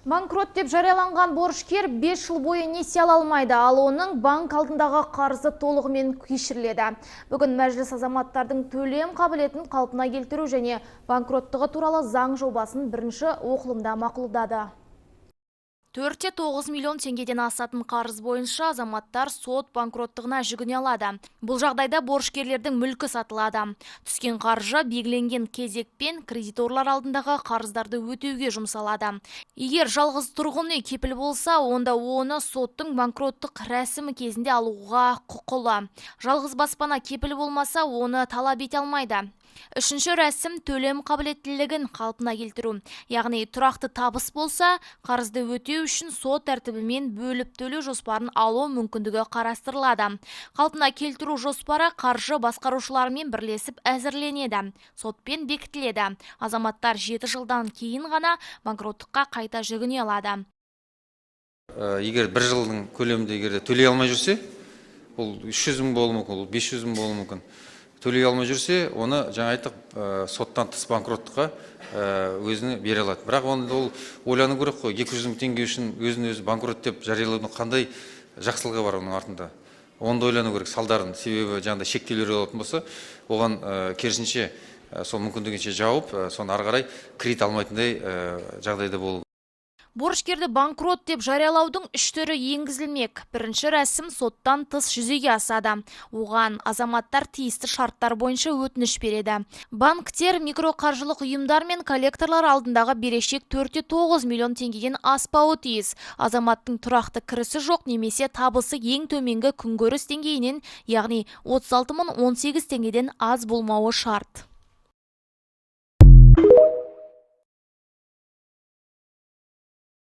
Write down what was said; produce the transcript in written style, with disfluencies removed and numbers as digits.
Банкрот деп жарияланған борышкер 5 жыл бойы несие ала алмайды, ал оның банк алдындағы қарызы толығымен кешіріледі. Бүгін Мәжіліс азаматтардың төлем қабілетін қалпына келтіру және банкроттығы туралы заң жобасын бірінші оқылымда мақұлдады. 4,9 миллион теңгеден асатын қарыз бойынша азаматтар сот банкроттығына жүгіне алады. Бұл жағдайда борышкерлердің мүлкі сатылады. Түскен қаржы белгіленген кезекпен кредиторлар алдындағы қарыздарды өтеуге жұмсалады. Егер жалғыз тұрғын үй кепіл болса, онда оны соттың банкроттық рәсімі кезінде алуға құқылы. Жалғыз баспана кепіл болмаса, оны талап ете алмайды. Үшінші рәсім төлем қабілеттілігін қалпына келтіру. Яғни тұрақты табыс болса, қарызды өтеу үшін сот тәртібімен бөліп төлеу жоспарын алу мүмкіндігі қарастырылады. Қалпына келтіру жоспары қаржы басқарушыларымен бірлесіп әзірленеді. Сотпен бекітіледі. Азаматтар 7 жылдан кейін ғана банкроттыққа қайта жүгіне алады. Егер бір жылдың көлемінде егер де төлей алмай жүрсе, ол 300 мың болуы мүмкін, ол 500 мың болуы мүмкін. Төлей алмай жүрсе, оны жаңа айттық, соттан тыс банкроттыққа өзіне бере алады. Бірақ оны ол ойлану керек қой, 200 мың теңге үшін өзін өзі банкрот деп жариялаудың қандай жақсылығы бар оның артында. Оны да ойлану керек, салдарын. Себебі жаңағыдай шектеулер болатын болса, оған керісінше сол мүмкіндігінше жауып, соны ары қарай кредит алмайтындай жағдайда болу. Борышкерді банкрот деп жариялаудың үш түрі енгізілмек. Бірінші рәсім соттан тыс жүзеге асады. Оған азаматтар тиісті шарттар бойынша өтініш береді. Банктер, микроқаржылық ұйымдар мен коллекторлар алдындағы берешек 4,9 миллион теңгеден аспауы тиіс. Азаматтың тұрақты кірісі жоқ немесе табысы ең төменгі күнкөріс деңгейінен, яғни 36 018 теңгеден аз болмауы шарт.